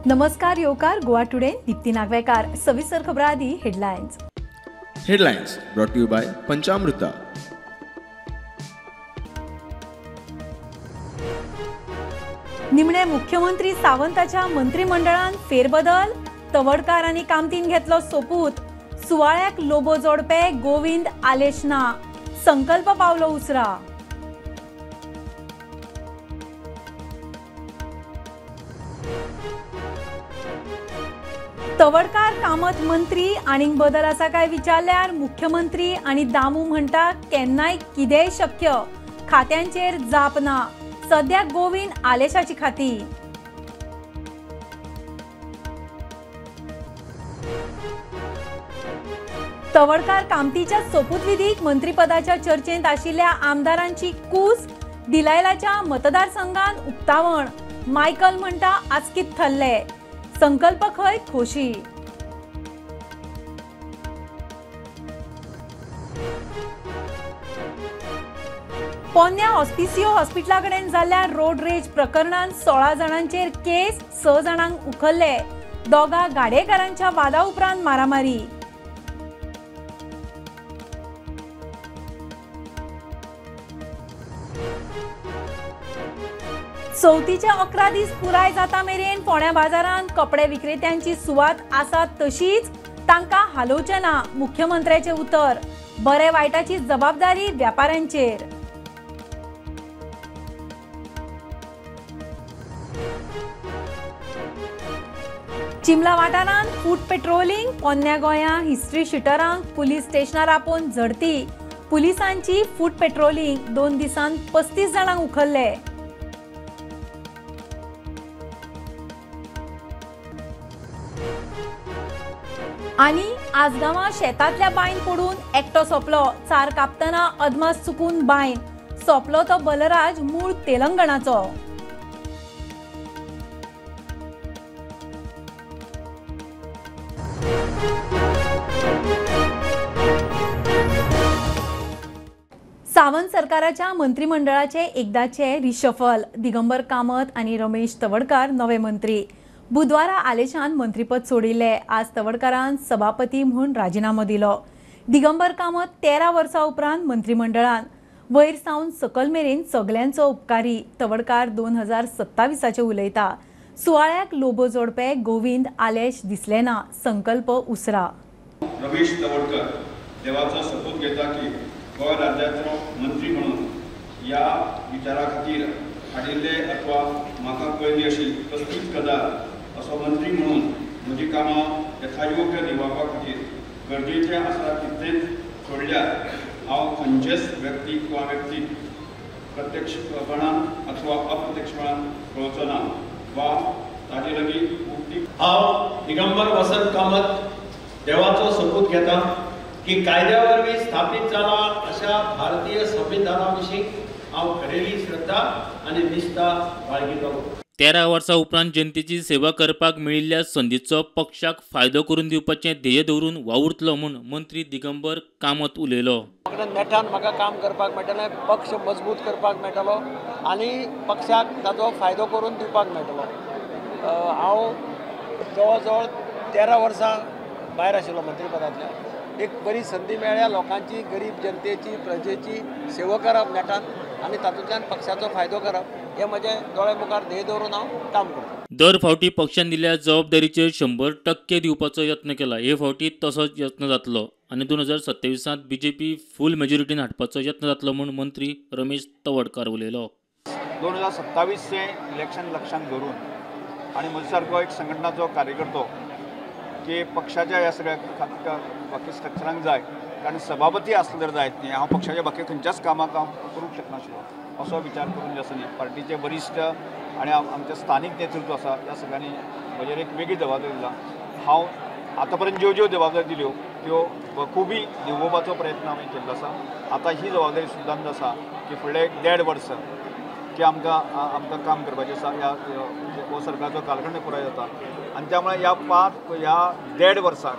नमस्कार येवकार गोवा टुडे दीप्ती नागवेकार. सविस्तर खबरां आदी headlines. Headlines brought to you by Panchamruta. निमणे मुख्यमंत्री सावंताच्या मंत्रिमंडळान फेरबदल. तवडकार आनी कामतीन घेतलो सोपूत. सुवाळ्याक लोबो जोडपे गोविंद आलेश ना. संकल्प पावलो उसरा. तवडकार कामत मंत्री आनीक बदल आसा काय विचारल्यार मुख्यमंत्री आनी दामू म्हणटा केन्नाय कितेंय शक्य. खात्यांचेर जाप ना. सद्या गोविंद आलेशाची खाती. तवडकार कामतीच्या सोपूतविधीक मंत्रीपदाच्या चर्चेंत आशिल्ल्या आमदारांची कूस. दिलायलाच्या मतदारसंघान उक्तावण. मायकल म्हणटा आचकीत थल्ले. संकल्प खंय खोशी. पोन्न्या हॉस्पिसियो हॉस्पिटला कडेन जाल्ल्या रोड रेज प्रकरणांत 16 जाणांचेर केस, 6 जाणांक उखल्ले. दोगा गाडेकारांच्या वादा उपरांत मारामारी. चवथीचे 11 दीस पुराय जाता मेरेन फोंड्या बाजारांत कपडे विक्रेत्यांची सुवात आसा तशीच, तांकां हालोवचें ना. मुख्यमंत्र्याचें उतर. बरे वायटाची जबाबदारी व्यापाऱ्यांचेर. चिमला वाठारांत फूट पेट्रोलिंग. पोन्न्या गोंया हिस्ट्री शिटरांक पुलीस स्टेशनार आपोवन झडती. पुलिसांची फूट पेट्रोलिंग. 2 दिसांत 35 जाणांक उखल्ले. आनी आजगांवां शेतांतल्या बांयन पडून एकटो सोंपलो. चार कापतना अदमास चुकून बांयन सोंपलो तो बलराज, मूळ तेलंगणाचो. सावंत सरकाराच्या मंत्रिमंडळाचे एकदाचे रिशफल. दिगंबर कामत आनी रमेश तवडकार नवे मंत्री. बुधवारा आलेशान मंत्रीपद सोडिल्ले. आज तवडकारान सभापती म्हूण राजिनामो दिलो. दिगंबर कामत 13 वर्सां उपरांत मंत्रिमंडळान. वयर सावन सकल मेरेन सगल्यांचो उपकारी. तवडकार 2027 उलयता. सुवाळ्याक लोबो जोडपे गोविंद आलेश दिसले ना. संकल्प उसरा. रमेश तवडकर देवाचो सोपूत घेता की गोंय राज्याचो मंत्री म्हणून ह्या विचारा खातीर हाडिल्ले अथवा म्हाका कळ्ळी अशी कसलीच गजाल असो मंत्री म्हणून म्हजी कामां यथायोग्य निभावपा खातीर गरजेचें आसा तितलेंच सोडल्यार हांव खंयचेच व्यक्तीक वा व्यक्तीक प्रत्यक्षपणान अथवा अप्रत्यक्षपणान कळचो ना वा ताजे लागीं उक्ती. हांव दिगंबर वसंत कामत देवाचो सोपूत घेता की कायद्या वरवीं स्थापीत जाला अशा भारतीय संविधाना विशीं हांव खरेली श्रद्धा आनी निष्ठा बाळगितलो. 13 वर्सां उपरांत जनतेची सेवा करपाक मेळिल्ल्या संदीचो पक्षाक फायदो करून दिवपाचें ध्येय दवरून वावुरतलो म्हूण मंत्री दिगंबर कामत उलयलो. नेटान म्हाका काम करपाक मेळटलें, पक्ष मजबूत करपाक मेळटलो आनी पक्षाक ताचो फायदो करून दिवपाक मेळटलो. हांव जवळ जवळ 13 वर्सां भायर आशिल्लो मंत्रीपदांतल्यान. एक बरी संदी मेळ्ळ्या लोकांची, गरीब जनतेची, प्रजेची सेवा करप नेटान आनी तातूंतल्यान पक्षाचो फायदो करप हे म्हजे दोळे मुखार ध्येय दवरून हांव काम करता. दर फावटी पक्षान दिल्ल्या जबाबदारीचेर 100% दिवपाचो यत्न केला. हे फावटी तसोच यत्न जातलो आनी 2027 बीजेपी फूल मेजॉरिटीन हाडपाचो यत्न जातलो म्हूण मंत्री रमेश तवडकार उलयलो. 2027 इलेक्शन लक्षांत धरून आनी म्हजे सारको एक संघटनाचो कार्यकर्तो की पक्षाच्या ह्या सगळ्या बाकी स्ट्रक्चरांक जाय, कारण सभापती आसलो जर जायत न्ही हांव पक्षाच्या बाकी खंयच्याच कामाक हांव करूंक शकनाशिल्लो असो विचार करून जे आसा न्ही पार्टीचे वरिश्ठ आनी आमचें स्थानीक नेतृत्व आसा ह्या सगळ्यांनी म्हजेर एक वेगळी जबाबदारी दिला. हांव आतां पर्यंत ज्यो ज्यो जबाबदारी दिल्यो त्यो बखुबी निभोवपाचो प्रयत्न आमी केल्लो आसा. आतां ही जबाबदारी सुद्दां आसा की फुडले 1.5 वर्स की आमकां आमकां काम करपाचें आसा. ह्या हो सरकारचो कालखंड पुराय जाता आनी त्यामुळे ह्या 1.5 वर्साक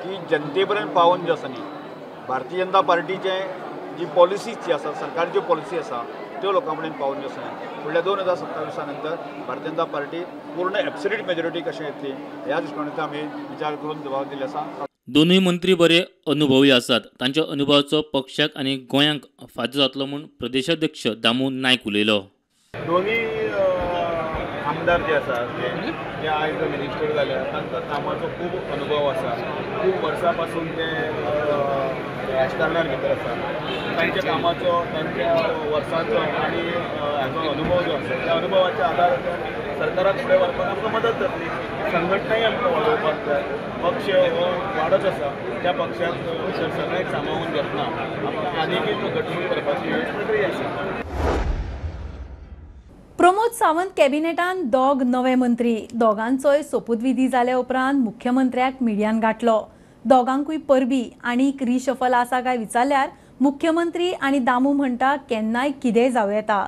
की जनते पर्यंत पावोवन जे आसा न्ही भारतीय जनता पार्टीचे जी पॉलिसीज जी आसा, सरकारची पॉलिसी आसा त्यो लोकां कडेन पावोवन आसा. फुडल्या 2027 नंतर भारतीय जनता पार्टी पूर्ण एब्सोल्यूट मेजॉरिटी कशें येतली ह्या दृश्टिकोनांतल्यान आमी विचार करून जबाब दिल्ली आसा. दोनूय मंत्री बरे अनुभवी आसात, तांच्या अनुभवाचो पक्षाक आनी गोंयांक फायदो जातलो म्हूण प्रदेशाध्यक्ष दामू नायक उलयलो. दोनूय आमदार जे आसा जे आयज मिनिस्टर जाल्या तांकां कामाचो खूब अनुभव आसा, खूब वर्सां पासून ते राजकारणान भितर आसा. तांच्या कामाचो, तांच्या वर्सांचो आनी हाचो अनुभव जो आसा त्या अनुभवाच्या आदाराचेर सरकाराक फुडें व्हरपाक आमकां मदत जातली. संघटनाय आमकां वाडोवपाक जाय. पक्ष हो वाडत आसा, त्या पक्षाक सगळ्यांक सामावून घेतना आमकां आनीकय तो घटमूट करपाची प्रक्रिया आसा. प्रमोद सावंत कॅबिनेटान दोग नवे मंत्री, दोगांचोय सोपूतविधी जाल्या उपरांत मुख्यमंत्र्याक मिडियान गाठलो. दोगांकूय परबी आनीक रिशफल आसा काय विचारल्यार मुख्यमंत्री आनी दामू म्हणटा केन्नाय कितेंय जावं येता.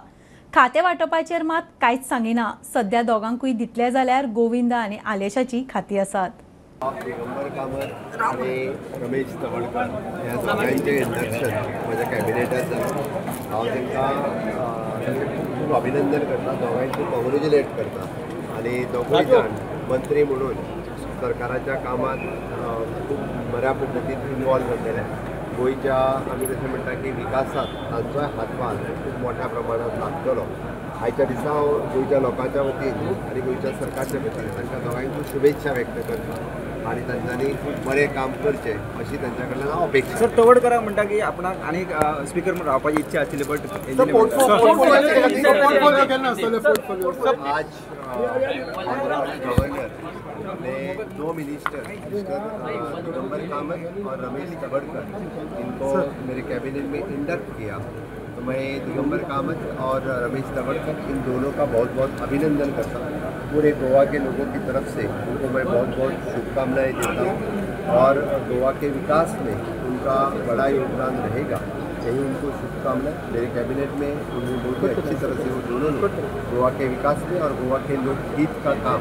खातें वांटपाचेर मात कांयच सांगिना. सध्या दोगांकूय दितले जाल्यार गोविंद आनी आलेशाची खातीं आसात. दिगंबर कामत आनी रमेश तवडकर ह्या दोगांयचें इंडक्शन म्हज्या कॅबिनेटात जालें. हांव तांकां खूब खूब अभिनंदन करता, दोगांयचें कॉंग्रेच्युलेट करता आनी दोगूय जाण मंत्री म्हणून सरकाराच्या कामांत खूब बऱ्या पद्दतीन इनवॉल्व जातले. गोंयच्या आमी जशें म्हणटा की विकासांत तांचोय हातभार खूब मोठ्या प्रमाणांत लागतलो. आयच्या दिसा हांव गोंयच्या लोकांच्या वतीन आनी गोंयच्या सरकारच्या वतीन तांकां दोगांयकूय शुभेच्छा व्यक्त करता आनी तांच्यांनी खूब बरें काम करचें अशी तांच्या कडल्यान हांव अपेक्षा. सर, तवडकराक म्हणटा की आपणाक आनीक स्पीकर म्हणून रावपाची इच्छा आशिल्ली, बट आज गव्हर्नर ने 2 मिनिस्टर, मिस्टर दिगंबर कामत और रमेश तवडकर, इनको मेरे कैबिनेट में इंडक्ट किया. तो मैं दिगंबर कामत और रमेश तवडकर इन दोनों का बहुत बहुत अभिनंदन करता हूँ. पूरे गोवा के लोगों की तरफ से उनको मैं बहुत बहुत शुभकामनाएं देता हूँ और गोवा के विकास में उनका बड़ा योगदान रहेगा, यही उनको शुभकामनाएं. मेरे कैबिनेट में उन्होंने बहुत ही अच्छी तरह से वो दोनों ने गोवा के विकास में और गोवा के लोकहित का काम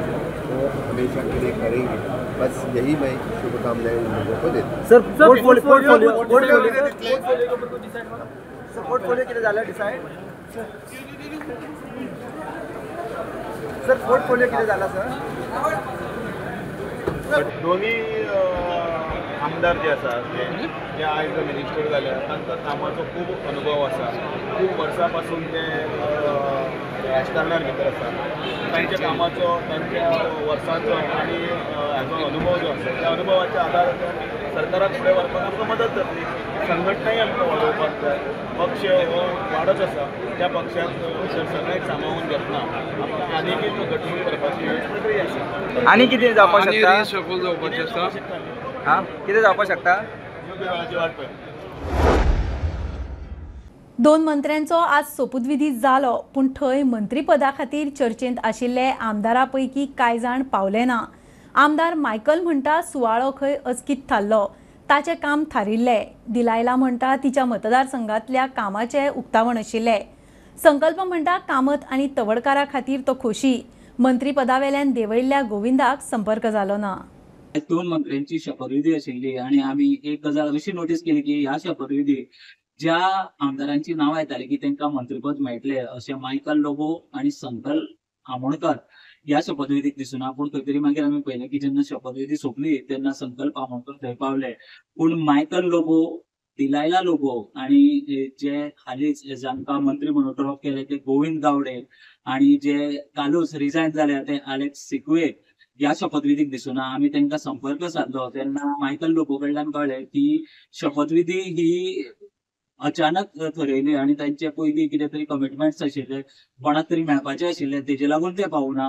वो हमेशा के लिए करेंगे. बस यही मैं शुभकामनाएं उन लोगों को देता हूँ. सर, पोर्टफोलियो कितें जालें डिसायड? सर, पोर्टफोलियो कितें जाला सर? दोनूय आमदार जे आसा जे आयज मिनिस्टर जाल्या तांकां कामाचो खूब अनुभव आसा, खूब वर्सां पासून ते राजकारणान भितर आसा. तांच्या कामाचो, तांच्या वर्सांचो आनी हाचो अनुभव जो आसा त्या अनुभवाच्या आदाराचेर सरकाराक फुडें व्हरपाक आमकां मदत जातली. संघटनाय आमकां वाडोवपाक जाय. पक्ष हो वाडत आसा, त्या पक्षाक सगळ्यांक सामावून घेतना आमकां आनीकय तो घटमूट करपाची प्रक्रिया आसा. आनी कितें जावपाक शकता? रिशफल जावपाचें आसा. हां, कितें जावपाक शकता? दोन मंत्र्यांचो आज सोपूतविधी जालो, पूण थंय मंत्रीपदा खातीर चर्चेंत आशिल्ले आमदारा पैकी कांय जाण पावले ना. आमदार मायकल म्हणटा सुवाळो खंय अचकीत थारलो, ताचें काम थारिल्लें. दिलायला म्हणटा तिच्या मतदारसंघांतल्या कामाचें उक्तावण आशिल्लें. संकल्प म्हणटा कामत आनी तवडकारा खातीर तो खोशी. मंत्रीपदावेल्यान देंवयिल्ल्या गोविंदाक संपर्क जालो ना. दोन मंत्र्यांची शपथविधी आशिल्ली आनी आमी एक गजाल अशी नोटीस केली की ह्या शपथविधी ज्या आमदारांची नांवां येताली की तांकां मंत्रीपद मेळटलें अशें मायकल लोबो आनी संकल्प आमोणकर ह्या शपथविधीक दिसुना. पूण खंय तरी मागीर आमी पळयलें की जेन्ना शपथविधी सोंपली तेन्ना संकल्प आमोणकर थंय पावले, पूण मायकल लोबो, दिलायला लोबो आनी जे हालींच जांकां मंत्री म्हणून ड्रॉप केले ते गोविंद गावडे आनी जे कालूच रिजायन जाल्या ते आलेक्स सिक्वे ह्या शपथविधीक दिसुना. आमी तांकां संपर्क साधलो तेन्ना मायकल लोबो कडल्यान कळ्ळें की शपथविधी ही अचानक थरयली आनी तांचे पयलीं कितें तरी कमिटमेंट्स आशिल्ले, कोणाक तरी मेळपाचे आशिल्ले, तेजे लागून ते पावना.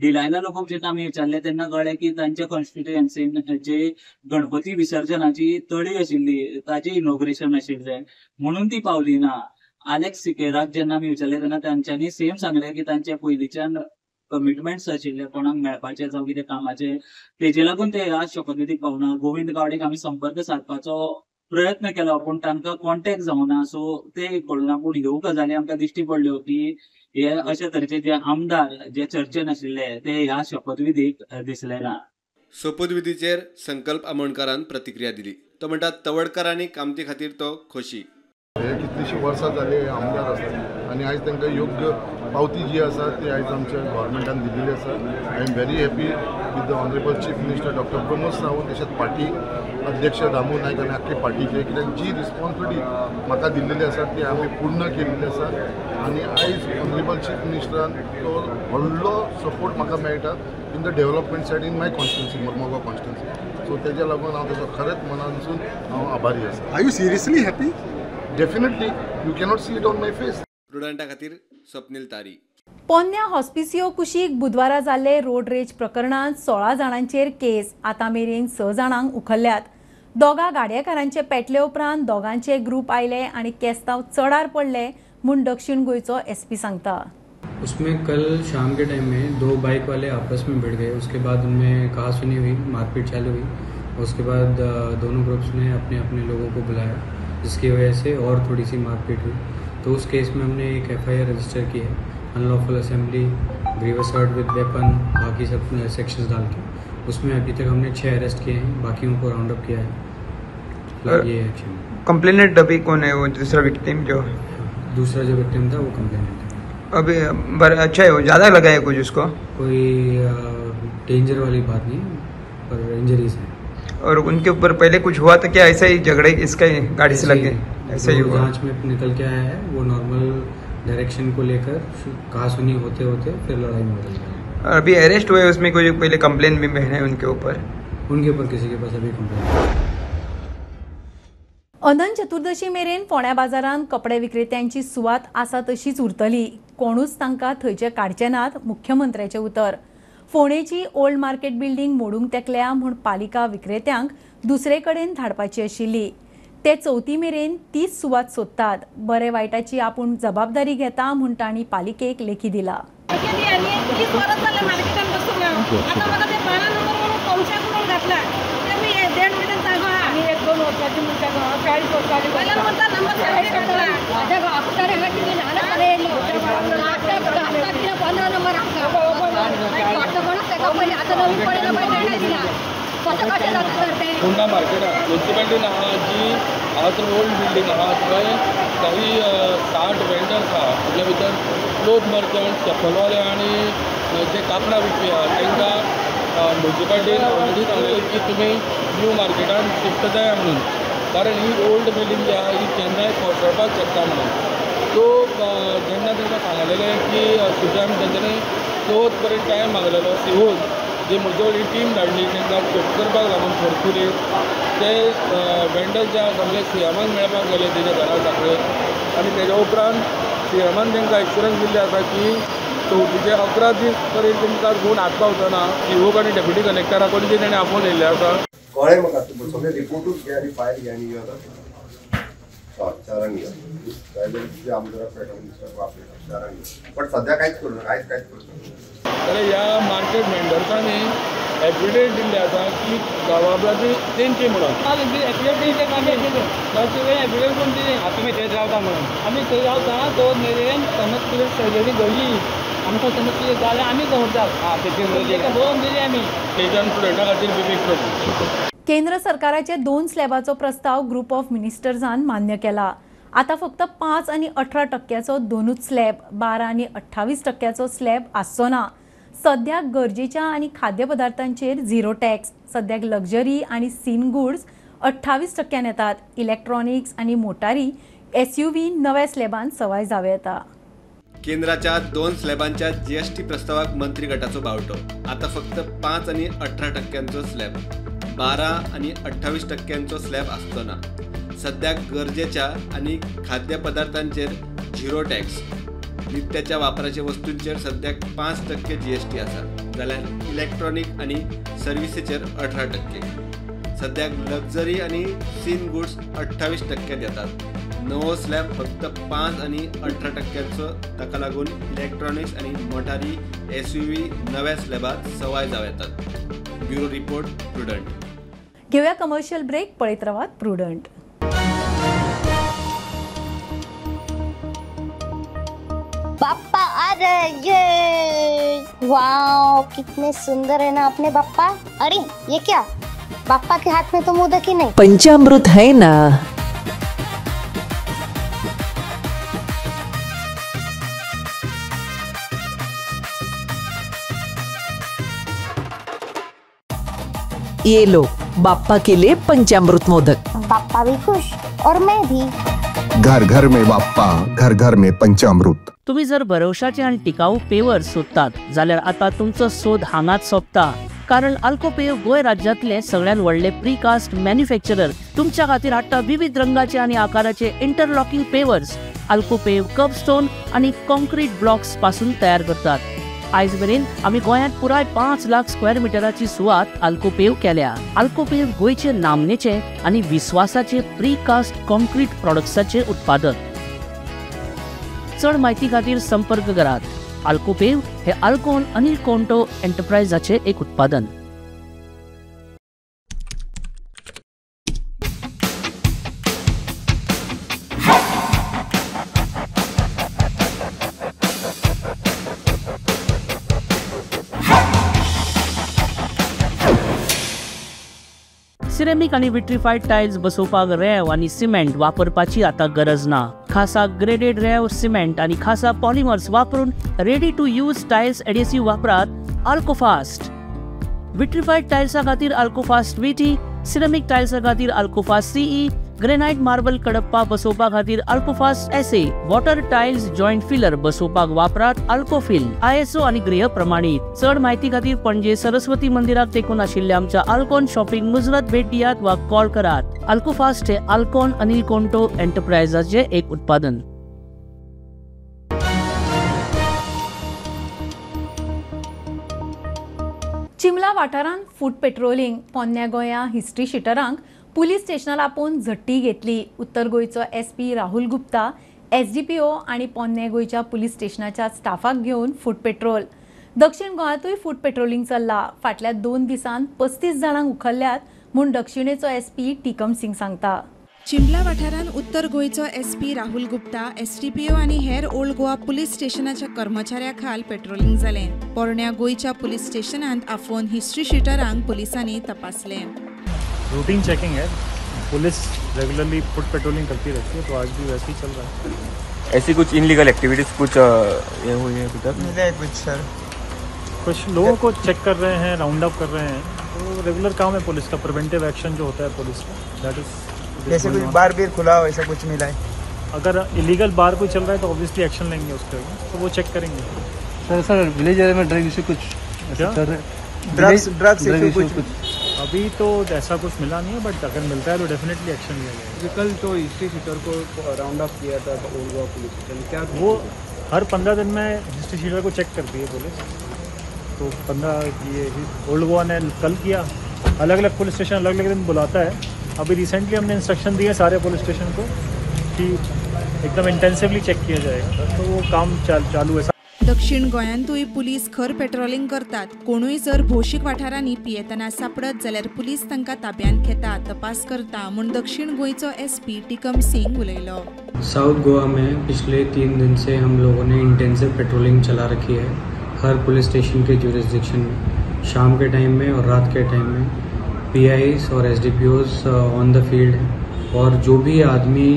डिलायला लोबोक जेन्ना आमी विचारलें तेन्ना कळ्ळें की तांच्या कॉन्स्टिट्युएन्सीन जे गणपती विसर्जनाची तळी आशिल्ली ताजें इनॉग्रेशन आशिल्लें म्हणून ती पावली ना. आलेक्स सिकेराक जेन्ना आमी विचारलें तेन्ना तांच्यांनी सेम सांगलें की तांचे पयलींच्यान कमिटमेंट्स आशिल्ले कोणाक मेळपाचे जावं कितें कामाचे, तेजे लागून ते ह्या शपथविधीक पावना. गोविंद गावडेक आमी संपर्क सादपाचो प्रयत्न केलो पूण तांकां कॉन्टेक्ट जावना, सो ते कळना. पूण ह्यो गजाली आमकां दिश्टी पडल्यो की हे अशे तरेचे जे आमदार जे चर्चेन आशिल्ले ते ह्या शपथविधीक दिसले ना. सोपूतविधीचेर संकल्प आमोणकारान प्रतिक्रिया दिली. तो म्हणटा तवडकर आनी कामती खातीर तो खोशी. हे कितले कितलींशीं वर्सां जालीं आमदार आसात आनी आयज तांकां योग्य पावती जी आसा ती आयज आमच्या गव्हर्मेंटान दिल्ली आसा. I am very happy with the honourable chief minister doctor Pramod Sawant, तशेंच पार्टी अध्यक्ष दामू नायक आनी आख्खे पार्टीचे, कित्याक जी रिस्पॉन्सिबिलिटी म्हाका दिल्लेली आसा ती आमी पूर्ण केल्ली आसा आनी आयज ऑनरेबल चीफ मिनिस्टरान तो व्हडलो सपोर्ट म्हाका मेळटा in the development side in my constituency, Mormugao constituency. So तेज्या लागून हांव तेजो खरेंच मनानसून हांव आभारी आसा. Are you seriously happy? Definitely, you cannot see it on my face. प्रुडंटा खातीर स्वप्नील तारी. पोन्न्या हॉस्पिसियो कुशीक बुधवारा जाल्ले रोड रेज प्रकरणांत 16 जाणांचेर केस. आतां मेरेन 6 जाणांक उखल्ल्यात. दोगा गाडयेकारांचे पेटले उपरांत दोगांचे ग्रूप आयले आनी केस्तांव चडार पडले म्हूण दक्षिण गोंयचो एसपी सांगता. उसमें कल शाम के टाइम में 2 बाइक वाले आपस में भिड़ गए. उसके बाद उनमें कहा सुनी हुई, मारपीट चालू हुई. उसके बाद दोनों ग्रुप्स ने अपने अपने लोगों को बुलाया, जिसकी वजह से और थोड़ी सी मारपीट हुई. तो उस केस में हमने एक एफआईआर रजिस्टर की है, unlawful assembly, grievous hurt with weapon, बाकी सब सेक्शंस डाल के. उसमें अभी तक हमने 6 अरेस्ट किए हैं, बाकियों को राउंड अप किया है. ये एक्शन. कंप्लेनेंट अभी कौन है? वो दूसरा विक्टिम जो विक्टिम था वो कंप्लेनेंट है अभी. पर अच्छा है, वो ज़्यादा लगा है कुछ उसको? कोई डेंजर वाली बात नहीं, पर इंजरीज है. और उनके ऊपर पहले कुछ हुआ था क्या? ऐसा ही झगड़े इसका ही गाड़ी से लग गए, ऐसा ही हुआ? जांच में निकल के आया है, वो नॉर्मल डायरेक्शन को लेकर कहा सुनी होते होते फिर लड़ाई में बदल गई. और अभी अरेस्ट हुए उसमें कोई पहले कंप्लेन भी है उनके ऊपर? उनके ऊपर किसी के पास अभी कंप्लेन. अनंत चतुर्दशी मेरेन फोंड्या बाजारांत कपडे विक्रेत्यांची सुवात आसा तशीच उरतली. कोणूच तांकां थंयचे काडचे नात, मुख्यमंत्र्याचें उतर. फोंडेची ओल्ड मार्केट बिल्डींग मोडूंक तेकल्या म्हूण पालिका विक्रेत्यांक दुसरे कडेन धाडपाची आशिल्ली. ते चवथी मेरेन तीच सुवात सोदतात. बरे वायटाची आपूण जबाबदारी घेता म्हूण तांणी पालिकेक लेखी दिला. फोंडा मार्केटात म्युनिसिपालिटीन आहा जी हांगासर ओल्ड बिल्डींग आहा थंय काही 60 वेंडर्स आहा. तितल्या भितर क्लोथ मर्चंट, चप्पलवाले आनी जे कापडां विकपी आहा तांकां म्युनिसिपालिटीन ऑलरेडी सांगलेलें की तुमी न्यू मार्केटान शिफ्ट जाया म्हणून, कारण ही ओल्ड बिल्डींग जी आहा ही केन्नाय कोसळपाक शकता म्हणून. सो जेन्ना तांकां सांगलेलें की सुद्दां तेंच्यांनी चवथ पर्यंत टायम मागलेलो. सिवून जी म्हजे व्हडली टीम धाडली तांकां शिफ्ट करपाक लागून फोर्सफुली ते वेंडर्स जे आहा सामके सीएमाक मेळपाक गेले तेज्या घरा सांगले आनी तेज्या उपरांत सीएमान तांकां एश्युरन्स दिल्लें आसा की चवथीचे 11 दीस पर्यंत तुमकां गूण हात पावचो ना. सीओक आनी डेप्युटी कलेक्टरा कडेन ताणें आपोवन येयल्लें आसा. कळ्ळें म्हाका, तूं सगळे रिपोर्टूच घे आनी फायल घे आनी यो. हय, चारांक यो. जाल्यार तुज्या आमदाराक मेळटा, दुसऱ्याक आपयता, चारांक यो. बट सद्या कांयच करूं नाका, आयज कांयच करूं नाका. जाल्यार ह्या मार्केट वेंडर्सांनी एफिडेवीट दिल्लें आसा की जबाबदारी तेंची म्हणून. आमी थंयच रावता म्हणून, आमी थंय रावता तो मेरेन समज कितें सर्जरी घडली आमकां, समज कितें जालें आमी खबरतात बरोवन दिली आमी. तेच्यान स्टुडंटा खातीर विवेक प्रभू. केंद्र सरकाराचे 2 स्लॅबाचो प्रस्ताव ग्रुप ऑफ मिनिस्टर्सान मान्य केला. आतां फक्त 5 आनी 18% दोनूच स्लॅब, 12 आनी 28% स्लॅब आसचो ना. सद्याक गरजेच्या आनी खाद्यपदार्थांचेर 0 टॅक्स. सद्याक लक्झरी आनी सीन गुड्स 28% येतात. इलेक्ट्रॉनिक्स आनी मोटारी SUV नव्या स्लॅबान सवाय जावं येता. केंद्राच्या 2 स्लॅबांच्या जीएसटी प्रस्तावाक मंत्री गटाचो बावटो. आता फक्त 5 आनी 18% स्लॅब, 12 आनी 28% स्लॅब आसचो ना. सद्याक गरजेच्या आनी खाद्यपदार्थांचेर 0 टॅक्स, नित्याच्या वापराच्या वस्तूंचेर सद्याक 5% जीएसटी आसा, जाल्यार इलेक्ट्रॉनिक आनी सर्विसीचेर 18%. सद्याक लक्झरी आनी सीन गुड्स 28% येतात. नवो स्लॅब फक्त 5 आनी 18%, ताका लागून इलेक्ट्रॉनिक्स आनी मोटारी SUV नव्या स्लॅबात सवाय जावं येतात. Bureau report, Prudent. घेऊया कमर्शियल ब्रेक. पळयत रावात प्रुडंट. बाप्पा अरे ये वाओ, कितने सुंदर है ना अपने बाप्पा. अरे ये क्या, बाप्पा के हाथ में तो मोदक ही नहीं, पंचामृत है ना. ये लो बाप्पा के लिए पंचामृत मोदक। बाप्पा भी खुश और मैं भी। घर घर में बाप्पा, घर घर में पंचामृत। तुम्ही जर भरवशाचे आणि टिकाऊ पेवर सोदतात जाल्यार आता तुमचो सोद हांगाच सोंपता, कारण अल्को पेव गोंय राज्यांतले सगळ्यात व्हडले प्रीकास्ट मॅन्युफॅक्चरर तुमच्या खातीर हाडटा विविध रंगाचे आणि आकाराचे interlocking pavers. Alco pave kerbstone आणि कॉन्क्रीट ब्लॉक्स पासून तयार करतात। आयज मेरेन आमी गोंयांत पुराय 5 लाख स्क्वेअर मिटराची सुवात अल्को पेव केल्या। अल्को पेव गोंयचे नामनेचे आनी विस्वासाचे प्रीकास्ट कॉन्क्रीट प्रॉडक्ट्साचे उत्पादन। चड म्हायती खातीर संपर्क करात। अल्को पेव हे अल्कोन अनिल कोंटो एंटरप्राइजाचे एक उत्पादन। सिरेमिक आणि विट्रीफाईड टायल्स बसोवपाक रेंव आनी सिमेंट वापरपाची आतां गरज ना। खासा ग्रेडेड रेंव, सिमेंट आनी खासा पॉलिमर्स वापरून ready to use tiles adhesive वापरात अल्कोफास्ट। विट्रीफाईड टायल्सा खातीर अल्कोफास्ट VT, ceramic टायल्सा खातीर अल्कोफास्ट CE, granite marble Kadapa बसोवपा खातीर Alcofast SA, water tiles joint filler बसोवपाक वापरात अल्कोफिल। ISO आनी गृह प्रमाणीत। चड म्हायती खातीर पणजे सरस्वती मंदिराक तेंकून आशिल्ल्या आमच्या अल्कोन शॉपिंग मुजरत भेट दियात वा कॉल करात। अल्कोफास्ट हे अल्कोन अनिल कोंटो एंटरप्राइजाचे एक उत्पादन। चिमला वाठारांत फूट पेट्रोलिंग पोन्न्या गोंया हिस्ट्री शिटरांक पुलीस स्टेशनार आपोवन झट्टी घेतली। उत्तर गोंयचो SP Rahul Gupta, SDPO आनी पोन्न्या गोंयच्या पुलीस स्टेशनाच्या स्टाफाक घेवन फूट पेट्रोल। दक्षिण गोंयांतूय फूट पेट्रोलिंग चल्ला। फाटल्या 2 दिसांत 35 जाणांक उखल्ल्यात म्हूण दक्षिणेचो SP Tikam Singh सांगता। चिंबला वाठारांत उत्तर गोंयचो SP Rahul Gupta, SDPO आनी हेर ओल्ड गोवा पुलीस स्टेशनाच्या कर्मचाऱ्या खाल पेट्रोलिंग जालें। पोरण्या गोंयच्या पुलीस स्टेशनांत आफोवन हिस्ट्री शिटरांक पुलिसांनी तपासलें। रूटीन चेकिंग है, पुलिस रेगुलरली फुट पेट्रोलिंग करती रहती है, तो आज भी वैसे ही चल रहा है। ऐसी कुछ इनलीगल एक्टिविटीज कुछ ये हुई है अभी तक? मिले कुछ सर, कुछ लोगों को चेक कर रहे हैं, राउंड अप कर रहे हैं, तो रेगुलर काम है पुलिस का। प्रिवेंटिव एक्शन जो होता है पुलिस का, that is. जैसे कुछ बार भी खुला हो ऐसा कुछ मिला है? अगर इलीगल बार कोई चल रहा है तो ऑब्वियसली एक्शन लेंगे उसके, तो वो चेक करेंगे। सर सर विलेज एरिया में ड्रग इशू कुछ ड्रग्स इशू कुछ अभी तो ऐसा कुछ मिला नहीं है, बट अगर मिलता है तो डेफिनेटली एक्शन लिया जाएगा। कल तो हिस्ट्री शीटर को राउंड अप किया था ओल्ड गोवा पुलिस स्टेशन, क्या वो हर 15 दिन में हिस्ट्री शीटर को चेक करती है पुलिस, तो 15 ये ओल्ड गोवा ने कल किया। अलग अलग पुलिस स्टेशन अलग अलग दिन बुलाता है। अभी रिसेंटली हमने इंस्ट्रक्शन दिए सारे पुलिस स्टेशन को कि एकदम इंटेंसिवली चेक किया जाएगा, तो वो काम चालू है। दक्षिण गोंयांतूय पुलीस खर पेट्रोलिंग करतात। कोणूय जर भौशीक वाठारांनी पियेतना सापडत जाल्यार पुलीस तांकां ताब्यांत घेता, तपास करता म्हूण दक्षिण गोंयचो SP Tikam Singh उलयलो। साउथ गोवा में पिछले 3 दिन से हम लोगों ने इंटेंसिव पेट्रोलिंग चला रखी है हर पुलिस स्टेशन के ज्यूरिसडिक्शन में। शाम के टाइम में और रात के टाइम में PIs Aur SDPOs on the field हैं, और जो भी आदमी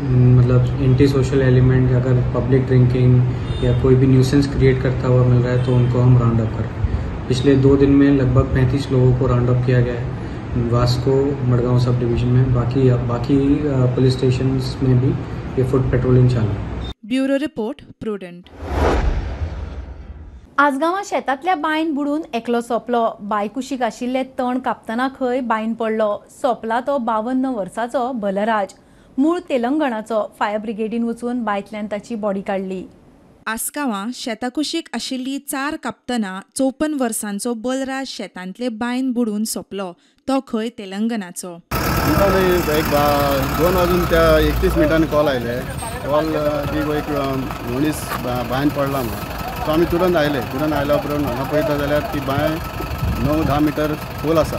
मतलब एंटी सोशल एलिमेंट अगर पब्लिक ड्रिंकिंग या कोई भी न्यूसेंस क्रिएट करता हुआ मिल रहा है तो उनको हम राउंड अप कर रहे हैं। पिछले 2 दिन में लगभग 35 लोगों को राउंड अप किया गया है वास्को मडगांव सब डिवीजन में। बाकी पुलिस स्टेशन में भी ये फुट पेट्रोलिंग चालू है। Bureau report, Prudent. आजगांवां शेतांतल्या बांयन बुडून एकलो सोंपलो। बांय कुशीक आशिल्ले तण कापतना खंय बांयन पडलो। सोंपला तो 52 वर्सांचो बलराज, मूळ तेलंगणाचो। फायर ब्रिगेडीन वचून बांयतल्यान ताची बॉडी काडली। आसगांवां शेताकुशीक आशिल्ली चार कापतना 54 वर्सांचो बलराज शेतांतले बांयन बुडून सोंपलो। तो खंय तेलंगणाचो। एक 2 वाजून त्या 31 मिनटांनी कॉल आयले, कॉल की एक मनीस बांयन पडला म्हणून। सो आमी तुरंत आयले, तुरंत आयल्या उपरांत हांगा पळयता जाल्यार ती बांय 9-10 मिटर खोल आसा।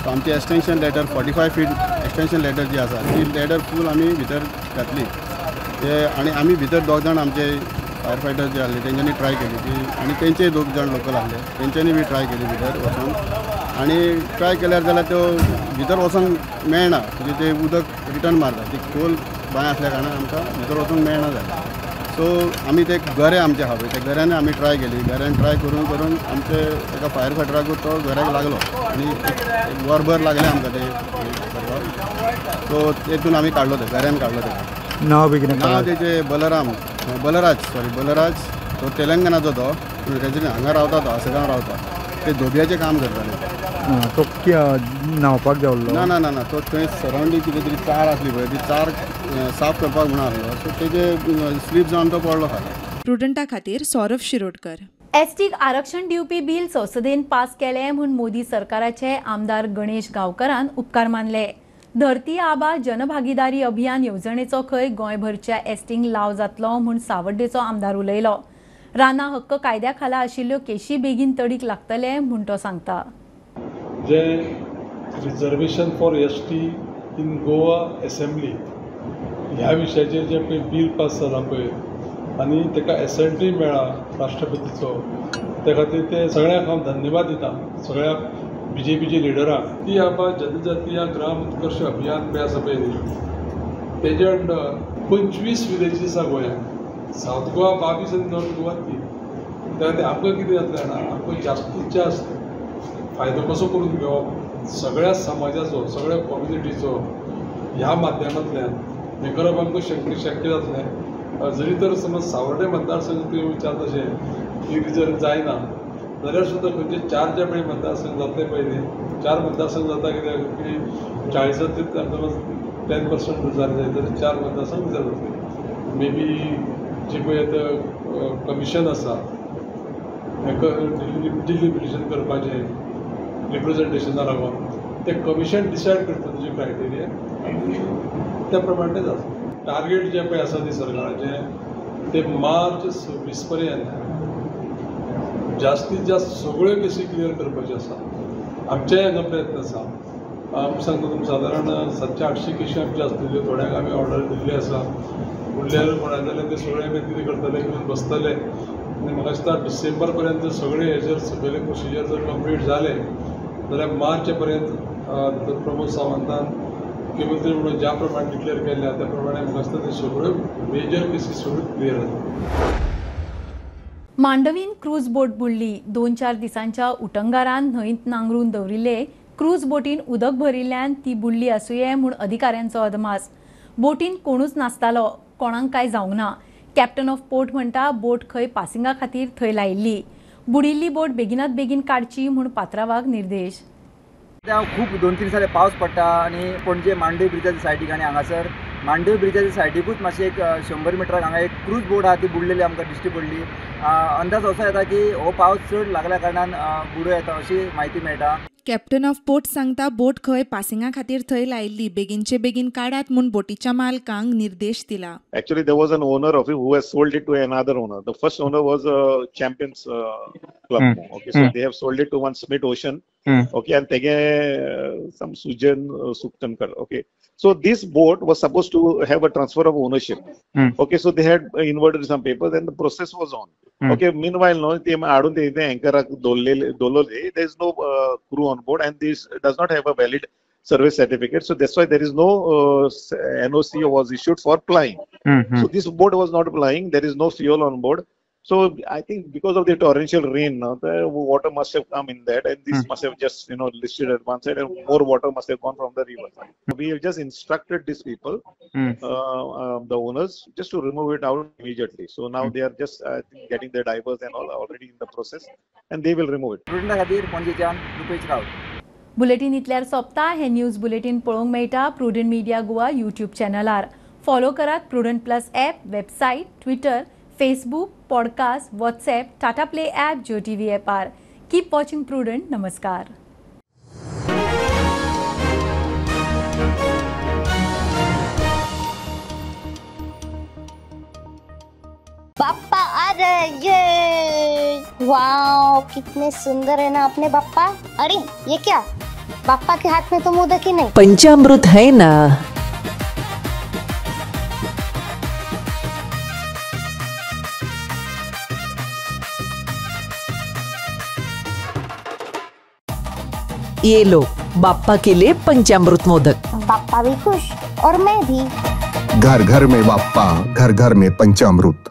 सो आमची extension ladder 45 feet extension ladder जी आसा ती लॅडर फूल आमी भितर घातली ते, आनी आमी भितर 2 जाण आमचे फायर फायटर जे आहले तेंच्यांनी ट्राय केली ती, आनी तेंचे 2 जाण लोकल आहले तेंच्यांनी बी ट्राय केली भितर वचोन, आनी ट्राय केल्यार जाल्यार त्यो भितर वचोंक मेळना, म्हणजे ते उदक रिटर्न मारता, ती खोल बांय आसल्या कारणान आमकां भितर वचोंक मेळना जालें। सो आमी ते गरे आमचे आहा पळय, त्या गऱ्यान आमी ट्राय केली. गऱ्यान ट्राय करून करून आमचे एका फायर फायटराकूच तो गऱ्याक लागलो आनी एक वरभर लागलें आमकां ते करपाक. सो तेतून आमी काडलो, ते गऱ्यान काडलो तेका. नांव बी कितें? नांव तेचें बलराम, बलराज, सॉरी बलराज. तो तेलंगणाचो, तो रेजिडंट हांगा रावता, तो आसगांव रावता. ते धोब्याचें काम करताले. तो न्हांवपाक देंवल्लो? ना ना ना ना, तो थंय सरावंडींग कितें तरी चार आसली पळय, ती चार साफ करपाक म्हणून आसलो. सो तेजे स्लीप जावन तो पडलो खाली. प्रुडंटा खातीर सौरभ शिरोडकर. एसटीक आरक्षण दिवपी बिल संसदेन पास केलें म्हूण मोदी सरकाराचे आमदार गणेश गांवकरान उपकार मानले. धरती आबा जनभागीदारी अभियान येवजणेचो खंय गोंयभरच्या एसटींक लाव जातलो म्हूण सावड्डेचो आमदार उलयलो. राना हक्क कायद्या खाला आशिल्ल्यो केशी बेगीन तडीक लागतले म्हूण तो सांगता. जे reservation for ST in Goa assembly ह्या विशयाचेर जें पळय बील पास जालां पळय आनी ताका एसेंटूय मेळ्ळा राष्ट्रपतीचो, त्या खातीर ते सगळ्यांक हांव धन्यवाद दिता, सगळ्या बीजेपीच्या लिडरांक. ती आबा जनजातीय ग्राम उत्कर्ष अभियान पळय आसा पळय न्ही, तेजे अंडर 25 विलेजीस आसा गोंयांत, सावथ गोवा 22 आनी नॉर्थ गोवा 3. त्या खातीर आमकां कितें जातलें जाणा, आमकां जास्तीत जास्त फायदो कसो करून घेवप सगळ्या समाजाचो, सगळ्या कम्युनिटीचो ह्या माध्यमांतल्यान हें करप आमकां शक्य जातलें. जरी तर समज सावर्डे मतदारसंघ तुवें विचारता तशें की रिजर्व जायना जाल्यार सुद्दां खंयचे 4 जे पळय मतदारसंघ जातले पळय न्ही, 4 मतदारसंघ जाता कित्याक की 40 समज 10% रिजर्व जाय जाल्यार 4 मतदारसंघ रिजर्व जातले. मे बी जी पळय आतां कमिशन आसा हेका डिलिब्रेशन करपाचें रिप्रेझेंटेशना लागून ते कमिशन डिसायड करता तुजे क्रायटेरिया आनी त्या प्रमाणे तें जाता. टार्गेट जें पळय आसा न्ही सरकाराचें ते मार्च 26 पर्यंत जास्तीत जास्त सगळ्यो केसी क्लियर करपाच्यो आसा. आमचेय हांगा प्रयत्न आसा. आमी सांगता तुमकां सादारण 700-800 केशी आमच्यो आसतल्यो, थोड्यांक आमी ऑर्डर दिल्ली आसा. उरल्यार कोणा जाल्यार ते सगळे आमी कितें करतले घेवन बसतले आनी म्हाका दिसता डिसेंबर पर्यंत सगळे हे जर सगळे प्रोसिजर जर कंप्लीट जाले जाल्यार मार्च पर्यंत प्रमोद सावंतान मुख्यमंत्री म्हणून ज्या प्रमाणे डिक्लेअर केल्या त्या प्रमाणे म्हाका दिसता ते सगळ्यो मेजर केसीस सगळ्यो क्लियर जाता. मांडवीन क्रूज बोट बुडली. 2-4 दिसांच्या उटंगारान न्हंयत नांगरून दवरिल्ले क्रूज बोटीन उदक भरिल्ल्यान ती बुडली आसुये म्हूण अधिकाऱ्यांचो अदमास. बोटीन कोणूच नासतालो, कोणाक कांय जावंक ना. कॅप्टन ऑफ पोर्ट म्हणटा बोट खंय पासिंगा खातीर थंय लायिल्ली. बुडिल्ली बोट बेगिनात बेगीन काडची म्हूण पात्रावाक निर्देश. खूब 2-3 दिसांनी पावस पडटा आनी पणजे मांडवी ब्रिजाच्या सायडीक आनी हांगासर मांडवी ब्रिजाच्या सायडीकूच मातशें एक 100 मिटराक हांगा एक क्रूज बोट आहा, ती बुडलेली आमकां दिश्टी पडली. अंदाज असो येता की हो पावस चड लागल्या कारणान बुडो येता अशी म्हायती मेळटा. कॅप्टन ऑफ पोर्ट सांगता बोट खंय पासिंगा खातीर थंय लायिल्ली, बेगीनचे बेगीन काडात म्हूण बोटीच्या मालकांक निर्देश दिला. Actually there was an owner of it who has sold it to another owner. The first owner was Champions Club. Okay, so they have sold it to one Smith Ocean. Okay, and तेगे some Sujan Suktankar. Okay, so this boat was supposed to have a transfer of ownership. Okay, so they had inverted some papers and the process was on. Okay, meanwhile, no, ते हाडून ते अँकराक दवरले. There is no crew on board and this does not have a valid service certificate. So that's why there is no NOC was issued for plying. So this boat was not plying. There is no fuel on board. So I think because of the torrential rain, the water must have come in that, and this must have just listed at one side, and more water must have gone from the river side. We have just instructed these people, the owners, just to remove it out immediately. So now they are just I think getting their divers and all already in the process, and they will remove it. Bulletin इतल्यार सोंपता. हे news bulletin पळोवंक मेळटा Prudent Media Goa YouTube चॅनलार. Follow करात Prudent plus app, website, Twitter, Facebook, podcast, WhatsApp, Tata Play app, Jio TV ॲपार. Keep watching prudent. नमस्कार. बाप्पा आ रहे ये, wow कितने सुंदर है ना अपने बाप्पा. अरे ये क्या, बाप्पा के हाथ में तो मोदक ही नहीं, पंचामृत है ना. ये लो बाप्पा के लिए पंचामृत मोदक. बाप्पा भी खुश और मैं भी. घर घर में बाप्पा, घर घर में पंचामृत.